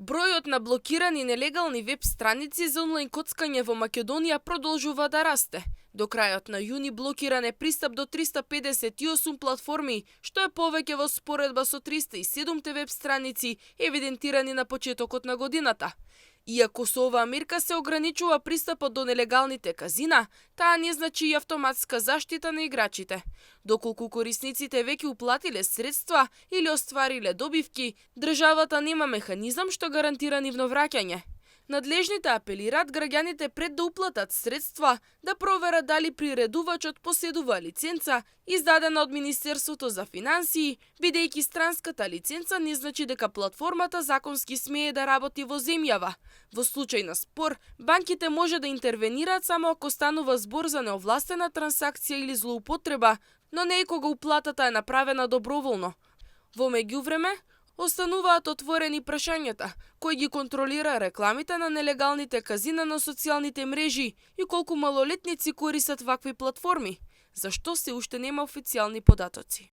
Бројот на блокирани нелегални веб страници за онлайн коцкање во Македонија продолжува да расте. До крајот на јуни блокиран е пристап до 358 платформи, што е повеќе во споредба со 307 веб страници евидентирани на почетокот на годината. Иако со оваа мерка се ограничува пристапот до нелегалните казина, таа не значи и автоматска заштита на играчите. Доколку корисниците веќе уплатиле средства или оствариле добивки, државата нема механизам што гарантира нивно враќање. Надлежните апелираат граѓаните пред да уплатат средства да проверат дали приредувачот поседува лиценца издадена од Министерството за финансии, бидејќи странската лиценца не значи дека платформата законски смее да работи во земјава. Во случај на спор, банките може да интервенираат само ако станува збор за неовластена трансакција или злоупотреба, но не и кога уплатата е направена доброволно. Во меѓувреме, остануваат отворени прашањата кој ги контролира рекламите на нелегалните казина на социјалните мрежи и колку малолетници користат вакви платформи, за што се уште нема официјални податоци.